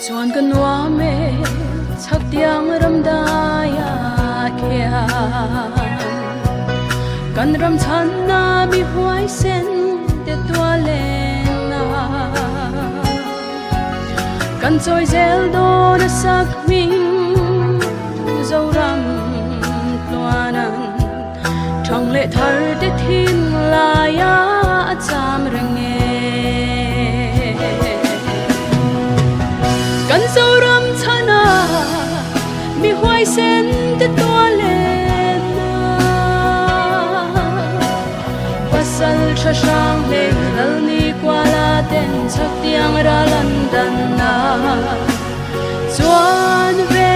Chuan ka nuam e chhak tiang ram daia khian kan ram chhan na mi huaisen te tua len na kan chawi zel dawn a sak hming Zoram tluanan thang leh thar te thin laia a cham reng e. Kan Zoram chhana mi huaisen te tua len na pasal tha hrang hleng lal ni kuala ten chhak tiang ral an dan na chuan ve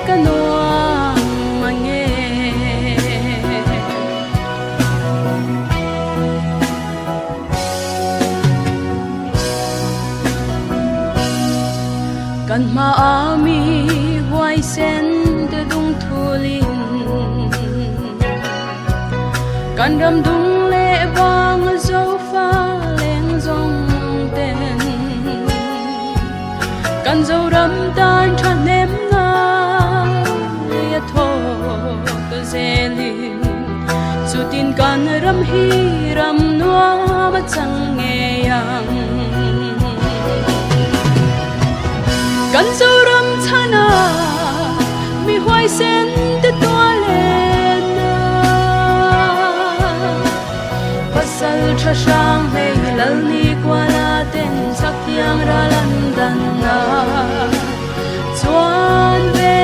ka nuam mang e. Kan hma a mi huaisen te dung thulin kan ram dung leh vang zofa leng zawng ten kan Zoram tan thahnem ngai a thawk zelin chutin kan ram hi ram nuam a chang ngei ang. Kan Zoram chhana mi huaisen te tua len na pasal tha hrang hlei lal ni kuala ten chak tiang ral an dan na chuan ve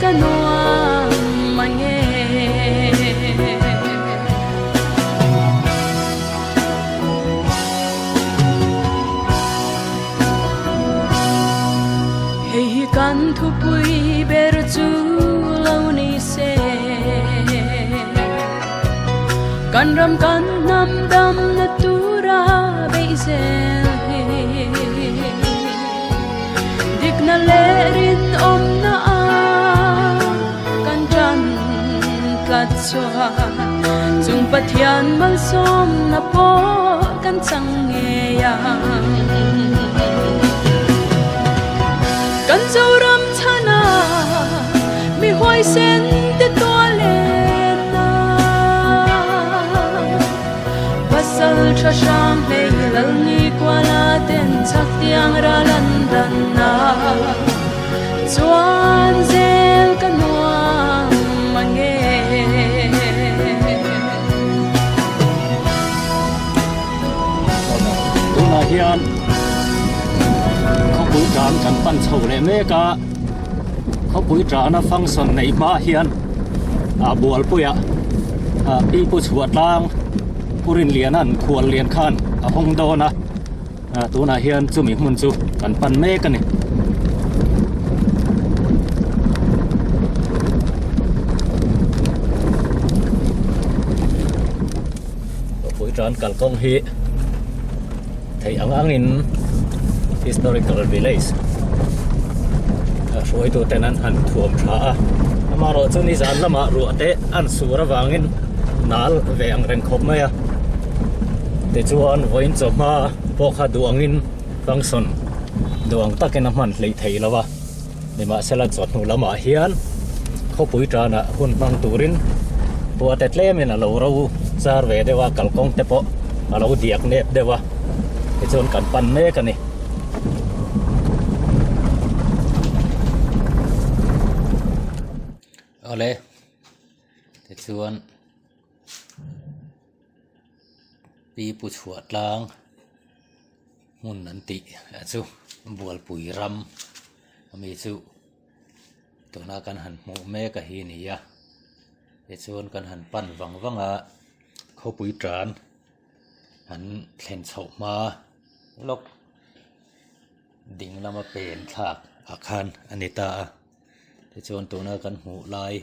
ka nuam mang e. Hei hi kan thupui ber chu lo ni se. Kan ram kan hnam dam na tura beih zel hi. Dikna leh rinawmna a kan tan tlat chuan chung Pathian malsawmna pawh kan chang ngei ang. Kan Zoram chhana mi huaisen te tua len na pasal tha hrang hlei lal ni kuala ten chhak tiang ral an dan na chuan zel ka nuam mang e. Tunah hian khawpui tan kan pan chho leh mek a, khawpui tana function neih hma hian ah bualpuiah ah pi pu chhuah tlang Pu Rinliana'n khual lian khan a hawng dawn a. Ah tunah hian chumi hmun chu kan pan mek a ni. Pui tan kalkawng hi theih ang angin historical village a hruaitu ten an han thuam tha a amaherawh chu nizan lamah ruah te an sur avangin nal ve ang reng khawp mai a. Tichuan vawiin chawhma pawh kha duh angin function duh ang takin a hman hleih thei lo a, nimahsela chawhnu lamah hian khawpui tanah hun hmang turin khua te tlemin a lo ro char ve deuh a, kalkawng te pawh a lo diak nep deuh a, tichuan kan pan mek a ni. Awle tichuan. Pi pu chhuah tlang hmun an tih ah chu bualpui ram ami chu tuna kan han hmuh mek a hi a ni a tichuan kan han pan vang vang a khawpui tan an thlen chhoh hma lawk ding lama pen thlak. ah khan a ni ta a tichuan tuna kan hmuh lai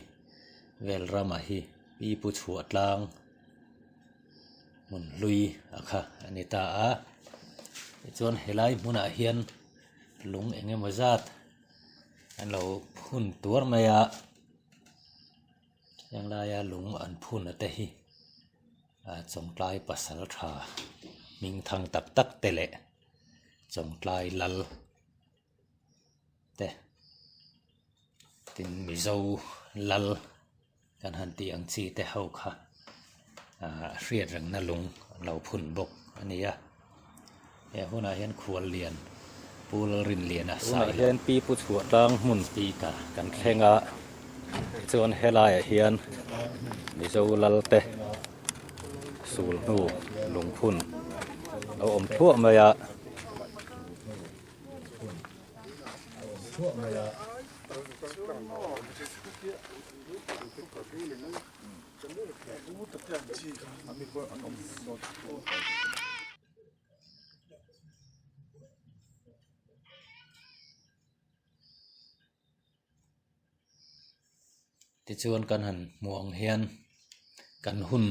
vel ramah hi pi pu chhuah tlang hmun hlui a kha a ni ta a tichuan helai hmunah hian lung eng emaw zat an lo phun tuar mai a heng laia lung an phun a te hi ah chawngtlai pasal tha hming thang tak tak te leh chawngtlai lal te tin mizo lal kan han tih ang chi te ho kha ah hriat rengna lung an lo phun bawk a ni a he hunah hian khual lian Pu Lalrinliana tunah hian pi pu chhuah tlang hmun speaker kan thleng a tichuan helaiah hian mizo lal te sul hnu lungphun a lo awm thluah mai a. Tichuan kan han hmuh ang hian kan hun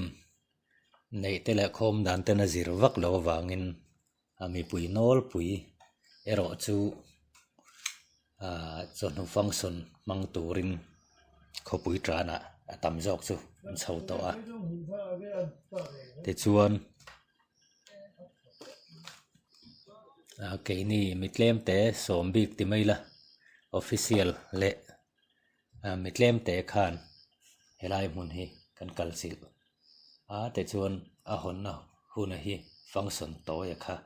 neih te leh khawm dan ten a zir vak loh avangin a mipui nawlpui erawh chu ahh chawhnu function hmang turin khawpui tanah a tam zawk chu an chho tawh a tichuan ah keini mi tlem te sawm bik ti mai ila official leh ah mi tlem te khan helai hmun hi kan kal chilh a tichuan a hawnna hun hi function tawi a kha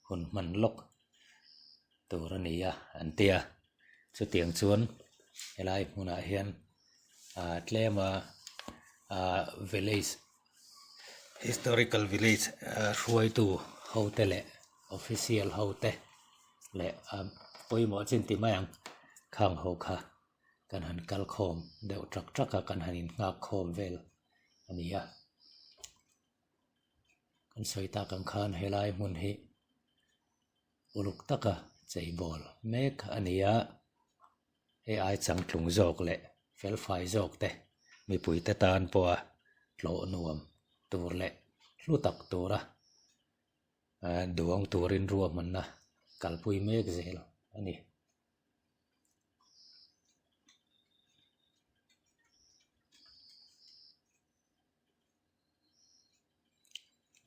hun hman lawk tur a ni a an ti a chutiang chuan helai hmunah hian ah tlem a ah village historical village ah hruaitu ho te leh official ho te leh ah pawimawh chin ti mai ang khang ho kha kan han kal khawm deuh trak trak a kan han innghak khawm vel a ni a. Kan sawi tak ang khan helai hmun hi uluk taka cheibawl mek a ni a, hei ai changtlung zawk leh felfai zawk te mipui te tan pawha tlawh nuam tur leh hlu tak tura duang turin ruahmanna kalpui mek zel a ni.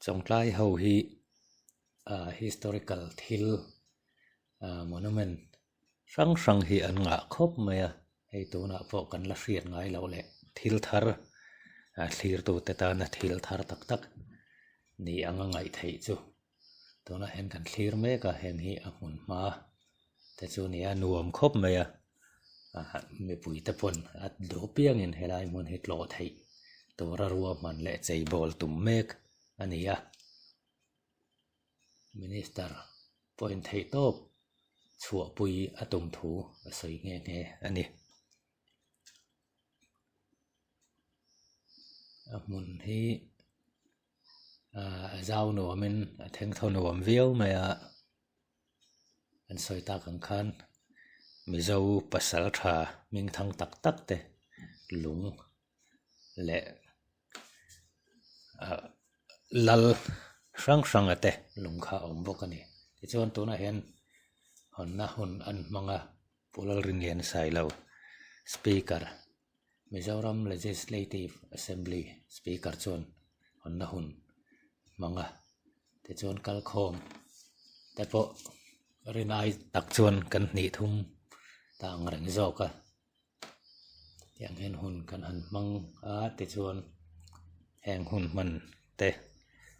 Chawngtlai ho hi ah historical thil ah monument hrang hrang hi an ngah khawp mai a hei tunah pawh kan la hriat ngai loh leh thil thar ah thlir tute tana thil thar tak tak ni anga ngaih theih chu tunah hian kan thlir mek a heng hi a hmun hma te chu a ni a nuam khawp mai a ah mipui te pawn a duh piangin helai hmun hi tlawh theih tura ruahman leh cheibawl tum mek a ni a minister pawhin theih tawp chhuahpui a tum thu a sawi nghe nghe a ni. A hmun hi ah a zau nuamin a thengthaw nuam viau mai a. An sawi tak ang khan Mizo pasal tha hming thang tak tak te lung leh ah lal hrang hrang a te lung kha a awm bawk a ni tichuan tunah hian hawnna hun an hmang a Pu Lalrinlian Sailo speaker Mizoram Legislative Assembly speaker chuan hawnna hun hmang a tichuan kalkhawm te pawh rinai tak chuan kan hnih thum ta ang reng zawk a tiang hian hun kan han hmang a tichuan heng hun hman te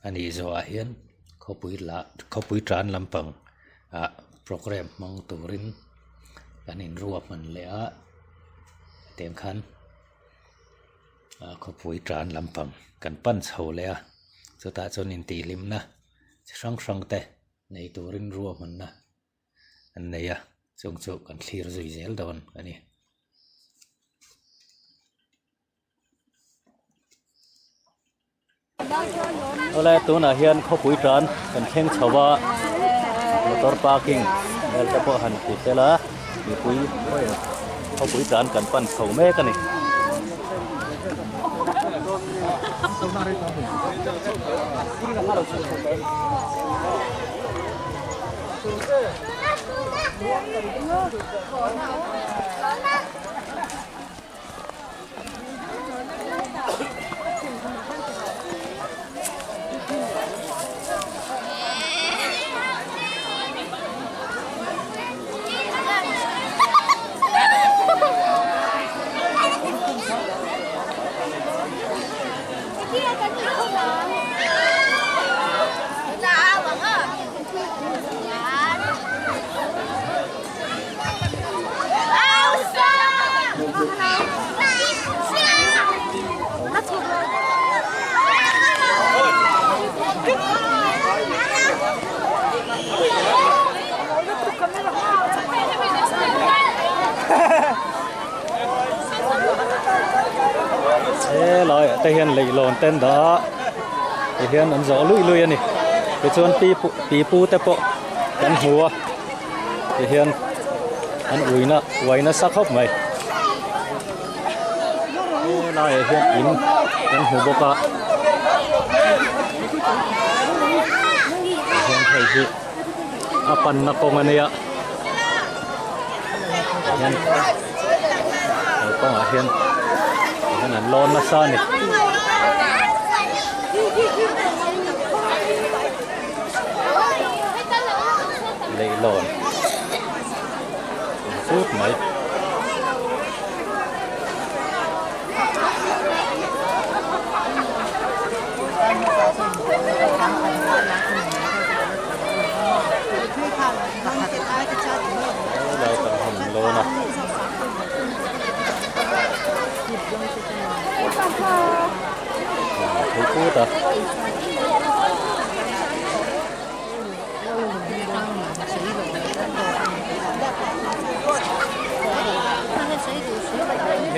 a nih zawhah hian khawpui lah khawpui tan lampang ah programme hmang turin kan inruahman leh a tiang khan ah khawpui tan lampang kan pan chho leh a chutah chuan intihhlimna chi hrang hrang te nei turin ruahmanna an nei a chung chu kan thlir zui zel dawn a ni. Awle tunah hian khawpui tan kan thleng chho a motor parking vel te pawh han ti tel a. Mipui khawpui tlan kan pan chho mek a ni. He laiah te hian leihlawn ten dah ti hian an zawh luih luih a ni tichuan pi pi pu te pawh kan hmu a. Ti hian an uina uai nasa khawp mai. He laiah hian in kan hmu bawk a. Tihian hei hi a panna kawng a nia. Tihian he kawngah hian tihian an lawn nasa a ni. Leihlawn awm chut mai. Helai kan han lawn a. Thei put a.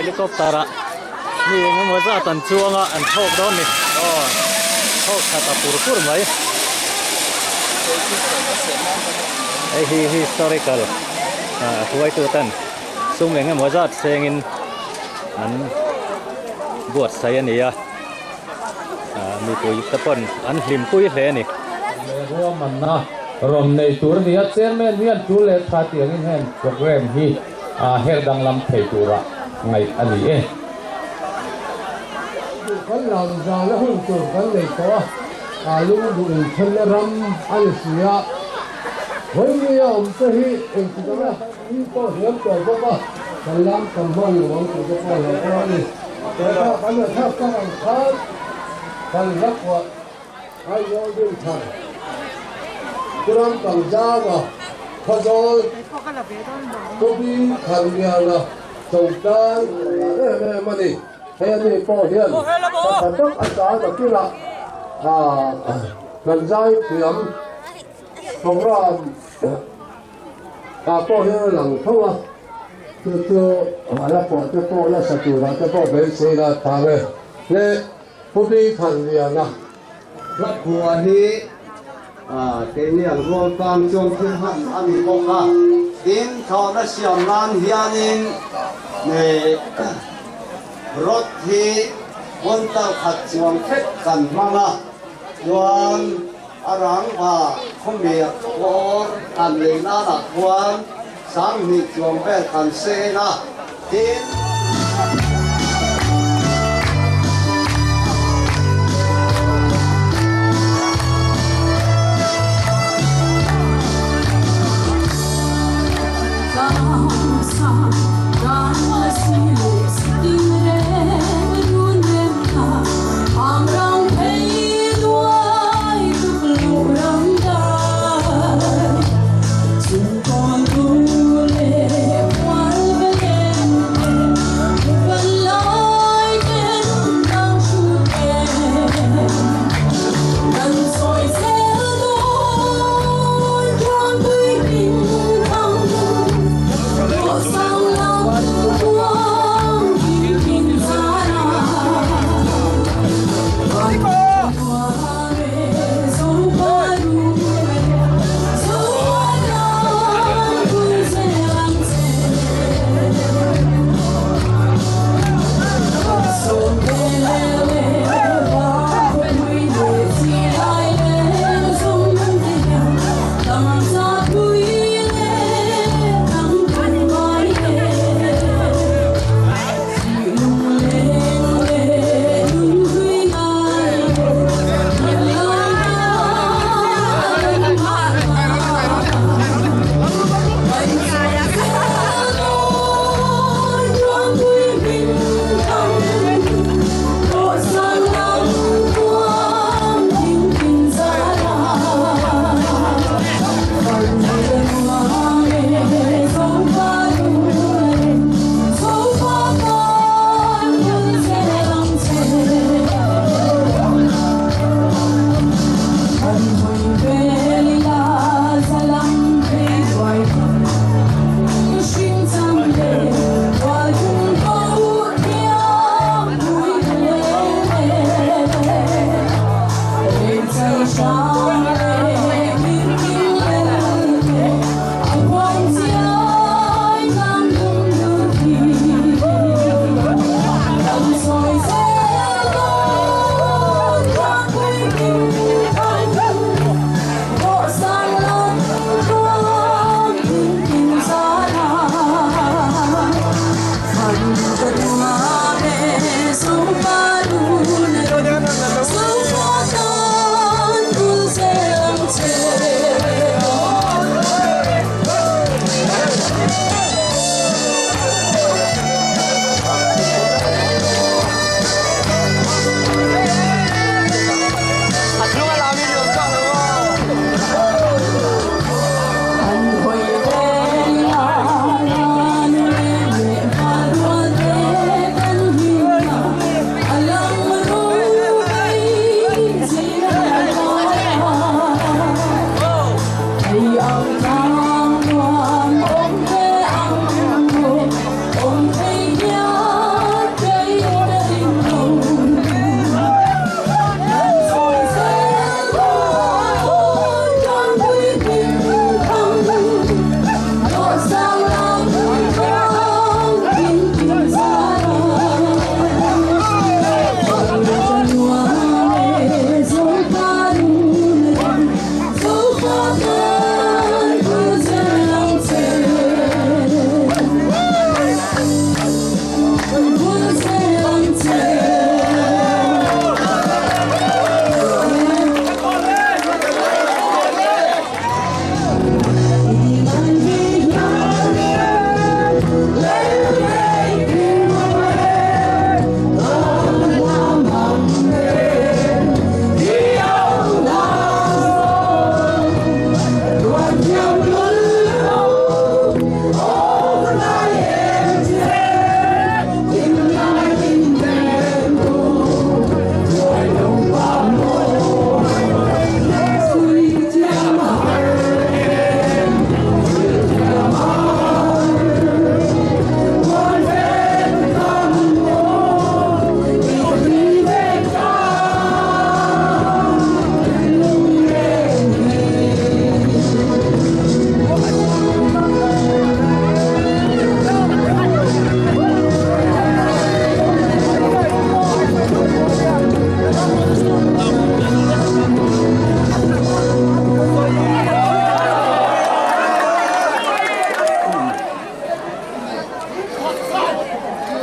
Helicopter ah mi eng emaw zat an chuang a an thlawk dawn ni aw thlawk that a pur pur mai hei hi historical ah hruaitu ten sum eng emaw zat sengin an buatsaih a ni a. Mipui te pawn an hlimpui hle a ni. Ruahmanna rawn nei tur a ni a, Chairman hian tul leh tha tiangin heng programme hi her danglam thei tura ngaih a ni e. Kan lam zana hun tur kan nei tawh a, a lungduh inthenna ram a ni si a, Vawinia awm te hi engtik anga mi pawh hliam tawh bawk a, kan lam kan hman lo ang tih te pawh a hlauhawm a ni. Tuna kan la thlak tak ang khan kan hla phuah Aizawl Dinthar Puram Pangzama Khawzawl Kobi Thanliana Chawngtlai a em em a ni. Hei ani pawh hian tha tak a tan a kilah kan zai thiam program Ah pawh hian a lang tho a, chu chu a la pawh te pawh la sa turah te pawh beisei la tha ve hle Pu Bikhanliana. Hlakhua hi keini ang rual tan chuan thil hman a ni bawk a, tin thlawhna siam nan hianin rod hi quintal khat chuang thek kan hmang a, chuan A rangva khawmir kawr kan lei nanah khuan 2000 chuang vel kan seng a, tin.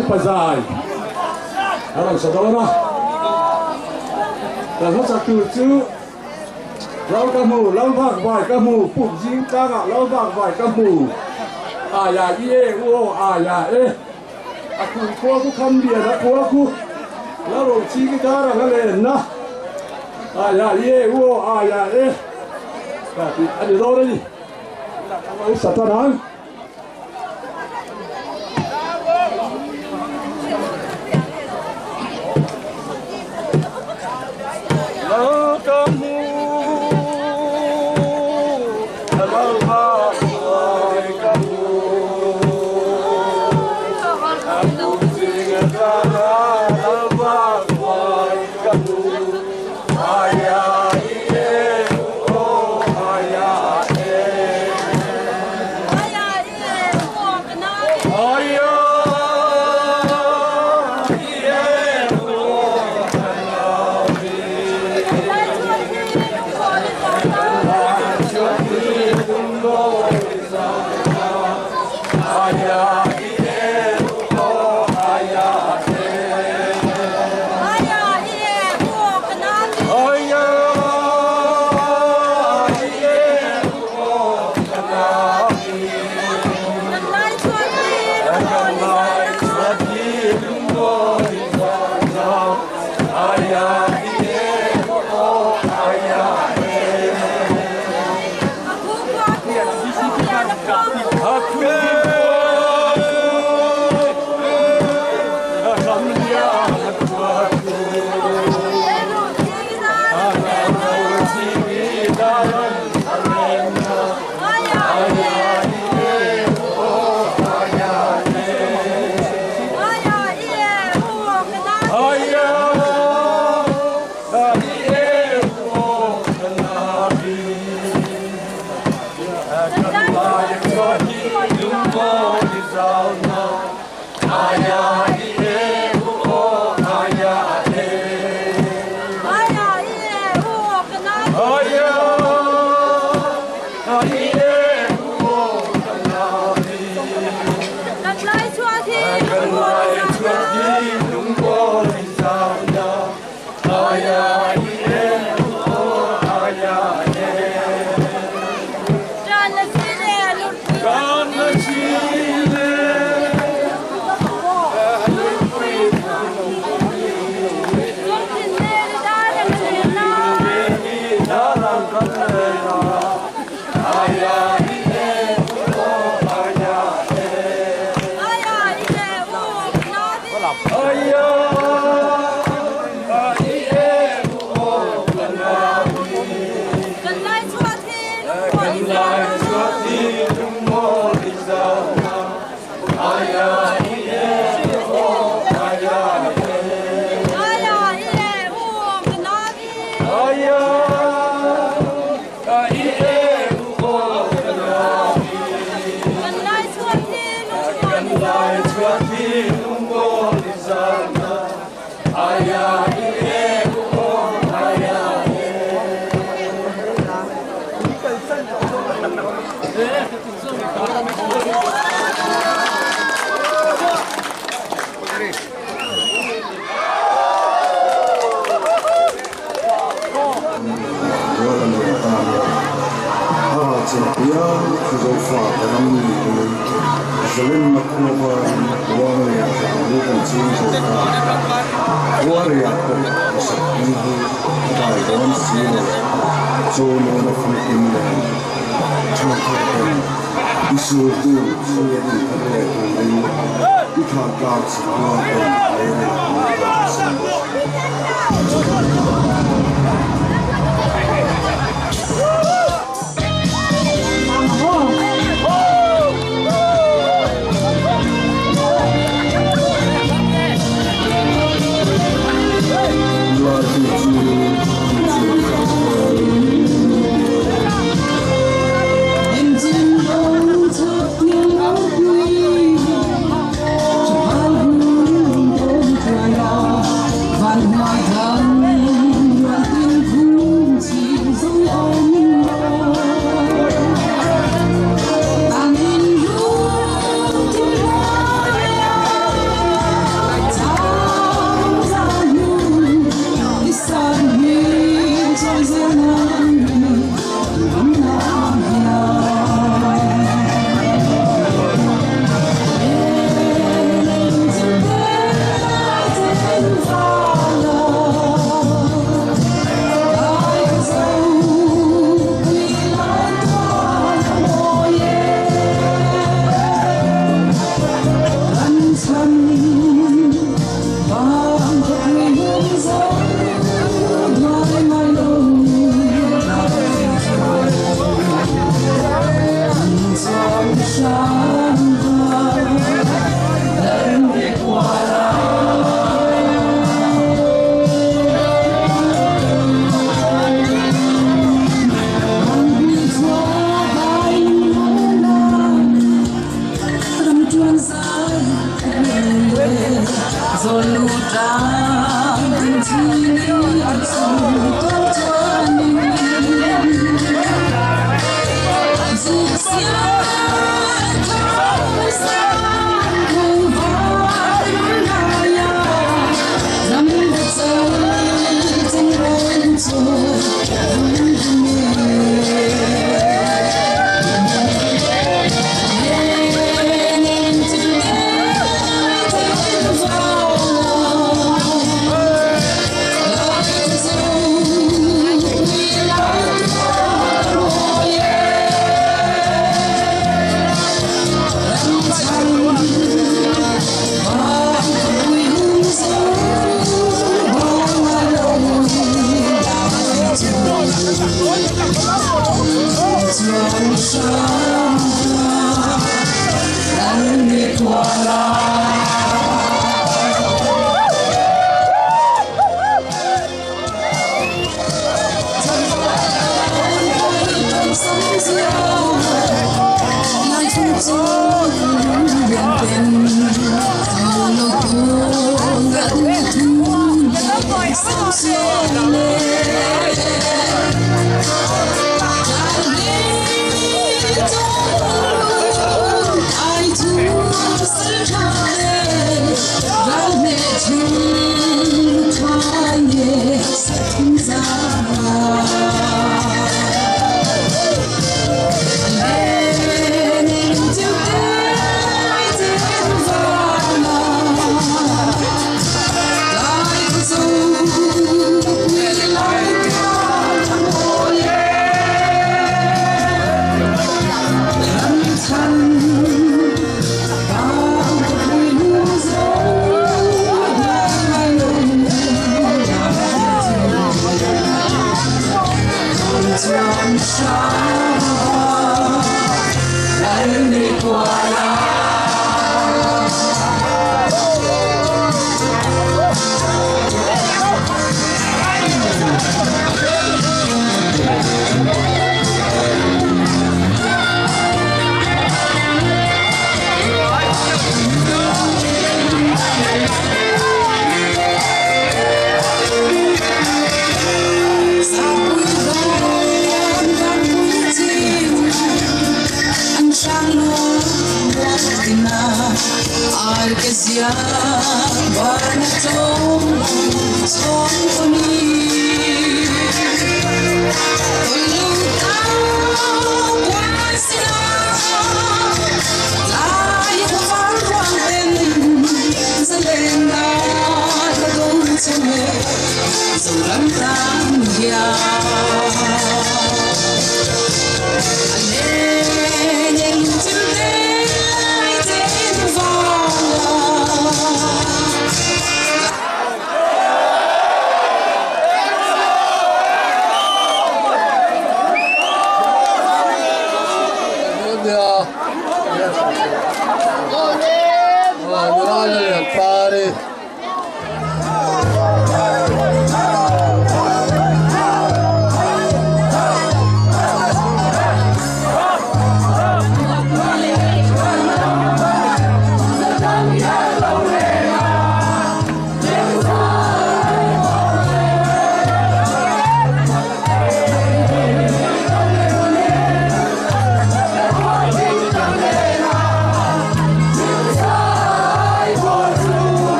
Upa zai a rawn sa dawn a, kan hmasa tur chu Lal ka hmu, Lal vak vai ka hmu, puk zing tlangah Lal vak vai ka hmu, Aia i e u aw aia e, a kum khua khu kham lian a khua khu, Lal ro ching i dar ang a lenna, Aia i e u aw aia e, tih a ni dawn a ni. Lo sa tan ang.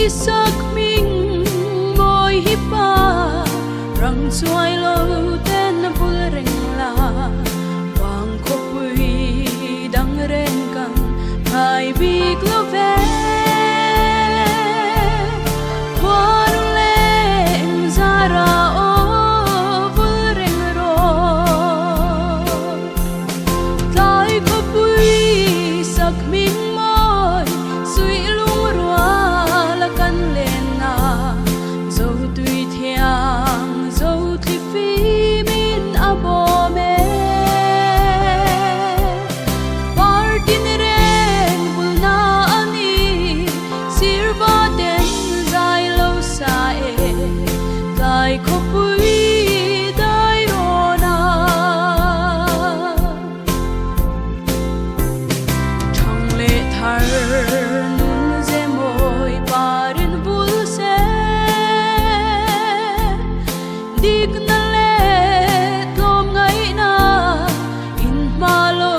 Isak hming mawi hi pa rang chuai lo ten bul reng la vang khawpui dang reng kan ngai bik lo ve. Khuanu leng zara aw vul reng rawh. Tlai khawpui sak hming mawi suih lungrual a kan lenna zo tui thiang zo thli fim in a bawm e. Partin reng bulna a ni sirva ten zai lo sa e. Tlai khawpui dai rawn a. Thang leh thar nun ze mawi parin vul se. Dikna leh tlawm ngaihna in hma lo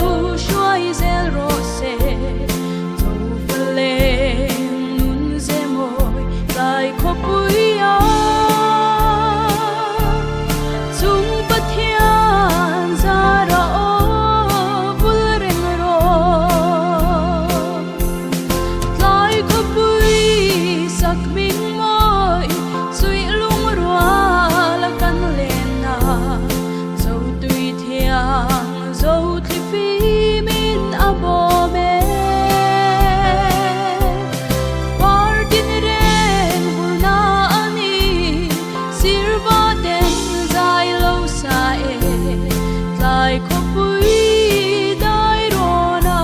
hruai zel rawh se. Zofa leng nun ze mawi tlai khawpui a. Chung Pathian zara aw vul reng rawh. Tlai khawpui sak hming mawi suih lungrual a kan lenna zo tui thiang zo thli fim in a bawm e. Partin reng vulna a ni sirva ten zai lo sa e. Tlai khawpui dai rawn a.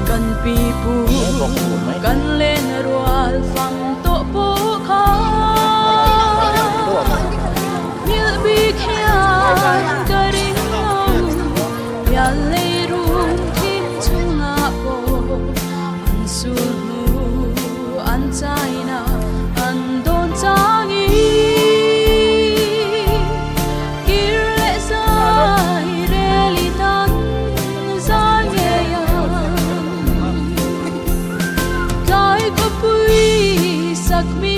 Kan pi pu kan len rual fang tawh pawh kha Nghilh bik hian ka ring lo Pial lei rum thim chungah pawh an sul hnu an chaina an dawn changin kir leh zai rel i dan zai ngei ang. Tlai khawpui sak mi.